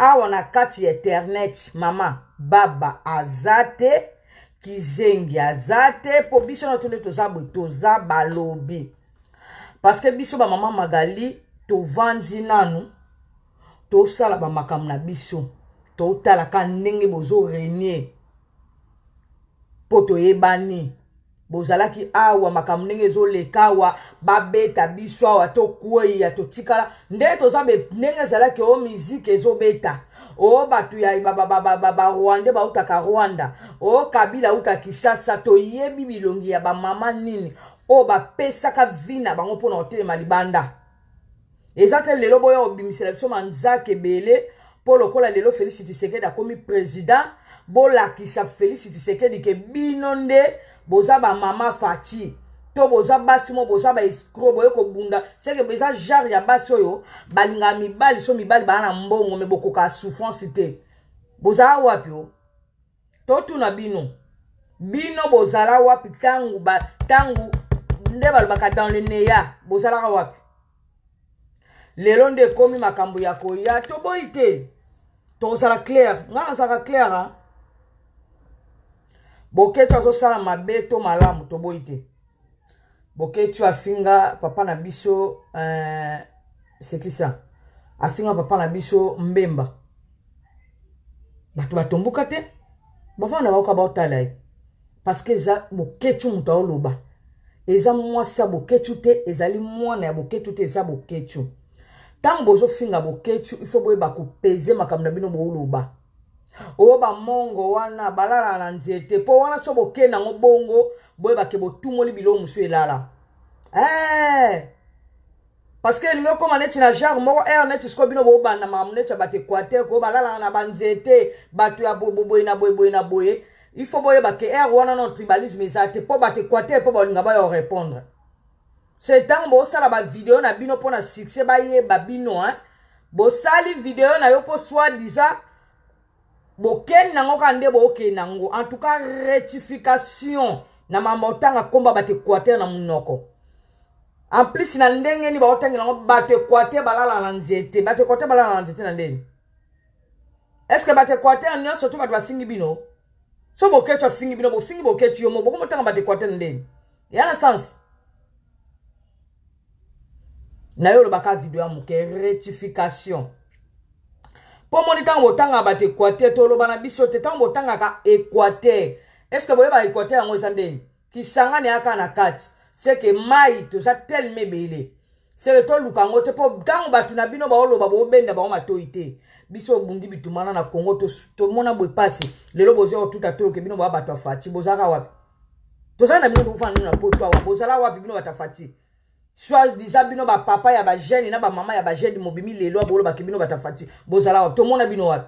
Awa na kati ya internet mama baba aza te, kizengi aza te, po biso na tunde toza boye, toza balobi. Parce que biso ba mama Magali tovandi nanu tosala ba makambo na biso, totalaka ndenge bozo régner po toyebani. Bozalaki awa makambo ndenge ezoleka awa, babeta biso awa, tokweya, totikala ndenge toza, ndenge ezalaki o miziki ezobeta o bato ya barwandais bautaka Rwanda, o Kabila auta Kinshasa. Toyebi bilongi ya bamama nini oyo bapesaka vi na bango mpona kotelema libanda. Eza te lelo boya kobimisela biso manzaka ebele mpo lokola lelo Félix Tshisekedi akomi président, bolakisa Félix Tshisekedi ke bino nde boza bamama Fati to boza basi mo boza ba escroc, boye kobunda. Seke eza genre ya basi oyo balingaka mibali, so mibali baa na mbongo me bokoka souffrance te. Bozala wapi? O totuna bino, bino bozala wapi ntango ntango nde balobaka dans le neya? Bozalaka wapi? Lelo nde ekomi makambo ya koya, toboyi te, tozala clair. Ngai nazalaka clair, hein? Boketu azosala mabe to malamu, toboyi te. Boketu afinga papa na biso, sekisa afinga papa na biso Mbemba, bato batomboka te, bavanda baoka baotala ye, parce que eza Boketu moto aoloba. Eza mwasi ya Boketu te, ezali mwana ya Boketu te, eza Boketu. Ntango bozofinga Boketu, il faut boyeba kopese makambo na bino booloba. Oyo bamongo wana balala na nzete mpo wana so bokende yango bongo, boyebake botumoli biloko mosusu elala. Parce que elingi okóma neti na genre moko aire neti sikoyo bino bobanda makambo neti ya bato Équateur ko balalaka na banzete, bato ya boye na boye, boye na boye. Il faut boyeba ke aire wana no tribalisme eza te, mpo bato Équateur mpo balinga baya répondre. Se ntango bosala bavideo na bino mpona succès, bayeba bino, hein? Bosali video na yo mpo soi disant bokende nango kaka nde bookende nango. En tout cas, rectification na mama otanga komba bato Équateur na monoko. En plus, na ndenge nini baotangela yango bato Équateur balala na nzete? Bato Équateur balala na nzete na ndeni? Est ce que bato Équateur nyonso to bato bafingi bino? So Boketu afingi bino, bofingi Boketu yo mo, bokomotanga bato Équateur na ndeni ya na sens na yo? Olobaka video ya moke, rectification, mpo moni ntango botangaka bato Équateur, toloba na biso te. Ntango botangaka Équateur, est ce que boyeba Équateur yango eza ndeni? Kisangani eyaka na kati, seke mai toza telema ebele, seke toluka yango te, mpo ntango bato na bino baoloba, boobenda bango matoi te. Biso obundi bitumana na Congo, tomona boye pasi. Lelo bozwa kotuta toloke bino boya bato ya Fati. Bozalaka wapi? Tozala na bino, tokofanda nino na poto awa. Bozala wapi bino bato ya Fati, soit disant bino bapapa ya bajeune na bamama ya bajeune? Mobimi lelo bolobaki bino bato ya Fati, bozala wapi? Tomona bino wapi?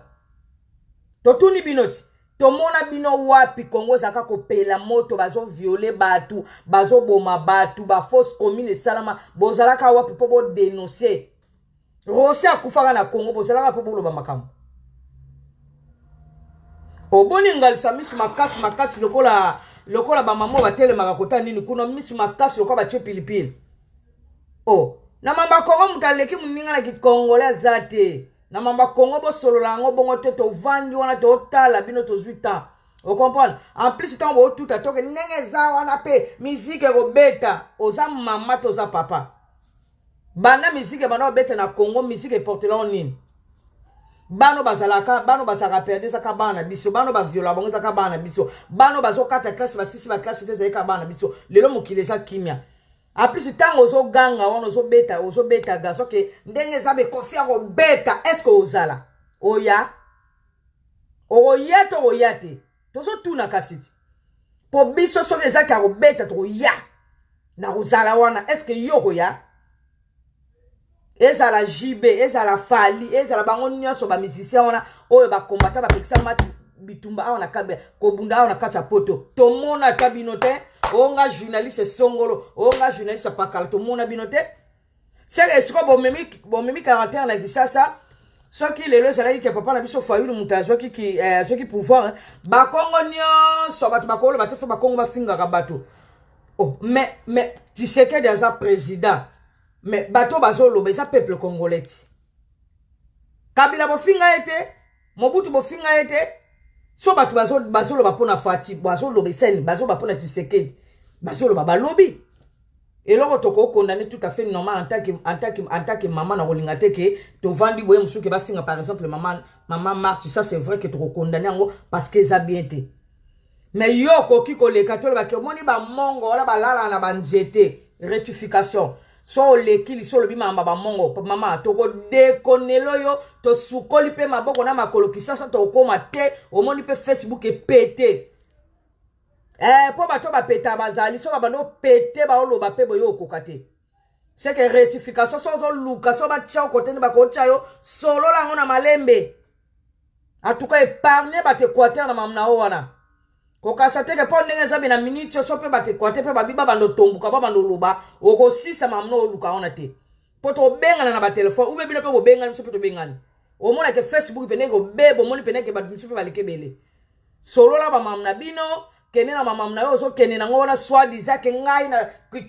Totuni bino ti, tomona bino wapi? Kongo ezalaka kopela moto, bazovioler bato, bazoboma bato, bafosse commune esalama, bozalaka wapi mpo bodénoncer? Rose akufaka na Kongo, bozalaka mpo boloba makambo? Oboni ngalisa misu makasi makasi lokola lokola bamama batelemaka kota nini kuna, misu makasi lokola batie pilipili. O na mamba Kongo, moto aleki moninga na kikongole aza te na mamba Kongo. Bosolola yango bongo te, tovandi wana totala bino, tozwi temps, ocomprendre. En plus, ntango bootuta toke ndenge eza wana mpe miziki ekobeta, oza mama to oza papa, banda miziki ebanda kobeta na Congo, miziki eportela nini? Bano bazalaka, bano bazalaka perdu, ezaka bana na biso. Bano baviola bango, ezaka bana na biso. Bano bazokata classe, basisi baclasse te, ezalika bana na biso. Lelo mokili eza kimia. En plus, ntango ozoganga wana, ozobeta, ozobeta ga, soki ndenge eza bekofi ya kobeta, est ce que ozala oya, okoya to okoya te? Tozotuna kasi ti, mpo biso soki ezaki ya kobeta, tokoya na kozala wana. Est ce que yo okoya? Ezala JB, ezala Fali, ezala bango nyonso bamusicien wana oyo bakombata, bapekisa mati bitumba awa na kabe kobunda awa na kati ya poto, tomona ata bino te. Onga journaliste songolo, onga journaliste pakala, tomona bino te. Seke esiko bomemi, bomemi caractère na Kisasa. Soki lelo ezalaki ke papa na biso Fayulu moto azwaki azwaki pouvoir, bakongo nyonso bato bakoloba te, fo bakongo bafingaka bato. Oh, mais Tshisekedi aza président, mais bato bazoloba eza peuple congolais ti. Kabila bofinga ye te, Mobutu bofinga ye te. So bato bazoloba mpo na Fati, bazoloba eseni, bazoloba mpo na Tshisekedi, bazoloba balobi. Eloko tokokondane tout à fait normal en tant que mama na kolinga te ke tovandi boye mosusu ke bafinga par exemple mama Marche. Ça, c'est vrai que tokokondane yango parce que eza bien te. Mais yo okoki koleka tolobaki omoni bamongo wana balala na banzete. Rectification, so oleki liso olobi mamba bamongo, mama, tokodekonela oyo tosukoli mpe maboko na makolo. Kisasa tokokóma te. Omoni mpe Facebook epete mpo bato bapeta bazali so babanda opete baoloba mpe boye okoka te. C'est que rectification, so ozoluka so batia okote nde bakotya yo, solola yango na malembe. En tout cas, épargne bato Équateur na mamu na yo wana. Kokasa teke mpo ndenge eza be na minute so mpe bato Équateur mpe babi babanda otombuka, babanda oloba, okosisa mamu na oluka wana te, mpo tobengana na batelefone ube bino mpe bobengani biso mpe tobengani. Omonake Facebook pene kobeba, omoni pene ke bato biso mpe baleki ebele. Solola bamamu na bino, kende na mamamu na yo, ozokende nango wana soi-disant ke ngai na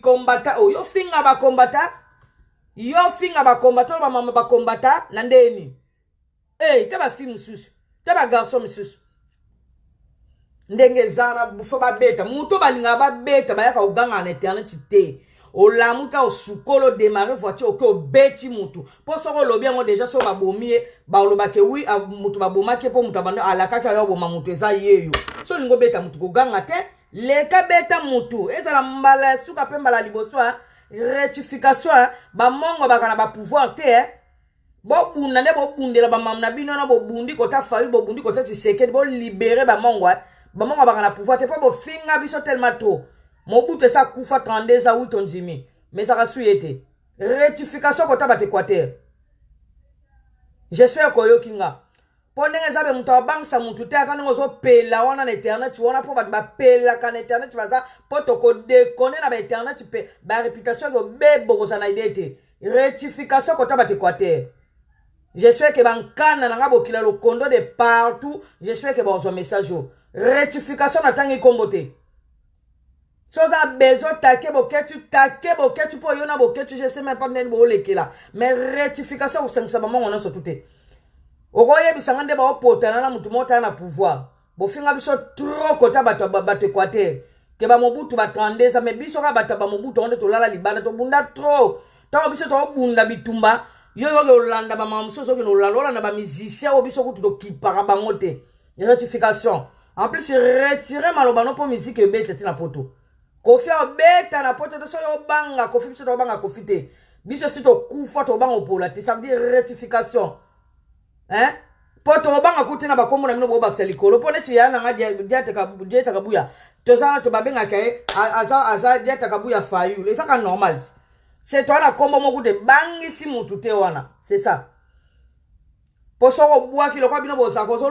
kombata oyo. Yo finga bakombata, yo finga bakombata oyo bamama bakombata na ndeni e te, bafille mosusu te, bagarçon mosusu. Ndenge eza na fo babeta moto balingaka babeta, bayaka koganga na internet te. Olamuka, osukoli, odémarrer voiture, oke obeti mutu, mpo soki olobi yango déjà, soki babomi ye, balobake wi mutu babomaki ye mpo mutu abanda alakaki ayo aboma mutu. Eza ye yo so olingi obeta mutu, koganga te. Leka beta mutu, ezala mbala ya suka mpe mbala liboso. Rectification, bamongo baka na bapouvoir te. Bobunda nde bobundela bamamu na bino wana. Bobundi kota Fayulu, bobundi kota Tshisekedi, bolibérer bamongo. Bamongo baka na pouvoir te mpo bofinga biso tellement trop. Mobutu esi akufa 32 ans, wi tondimi, mais ezalaka su ye te. Rectification kota bato Équateur, j'espère koyoki nga, mpo ndenge eza be moto abangisa motu te. Ata ndenge ozopela wana na internet wana, mpo bato bapelaka na internet baza, mpo tokodekone na bainternet mpe baréputation ekobeba, okozala na idée te. Rectification kota bato Équateur, j'espère ke bankana na nga bokila lokondo de partout, j'espère ke bazwa message oyo. Rectification, natangi nkombo te. So oza besoin take Boketu, take Boketu, mpo yo na Boketu, je sais même pas ndeni boolekela. Mais rectification, kosangisa bamongo nyonso tu te. Okoyebisanga nde baopotana na motu moko tala na pouvoir. Bofinga biso trop kota bato Équateur ke bamobutu ba 32 ans, mais biso kaka bato ya bamobutu yango nde tolala libanda, tobunda trop. Ntango biso tobunda bitumba, yo oyoki olanda bamama mosusu, okende olanda, olanda bamusicien oyo biso kutu tokipaka bango te. Rectification, en plus retire maloba no, mpo musique ebeta te na poto. Kofi obeta na poto te. Soki obanga Kofi, biso tobanga Kofi te. Biso si tokufa, tobanga opola te. Ça veut dire rectification, hein? Mpo tobanga kutu na bakombo na bino bobakisa likolo, mpo neti ya nanga Dieta Kabuya, tozala to babengaka ye aza Dieta Kabuya Fayulu, ezaka normal. C'est toa na kombo moko te bangisi mutu te wana, c'est ça. Mpo soki obwaki lokwa bino bozalaka.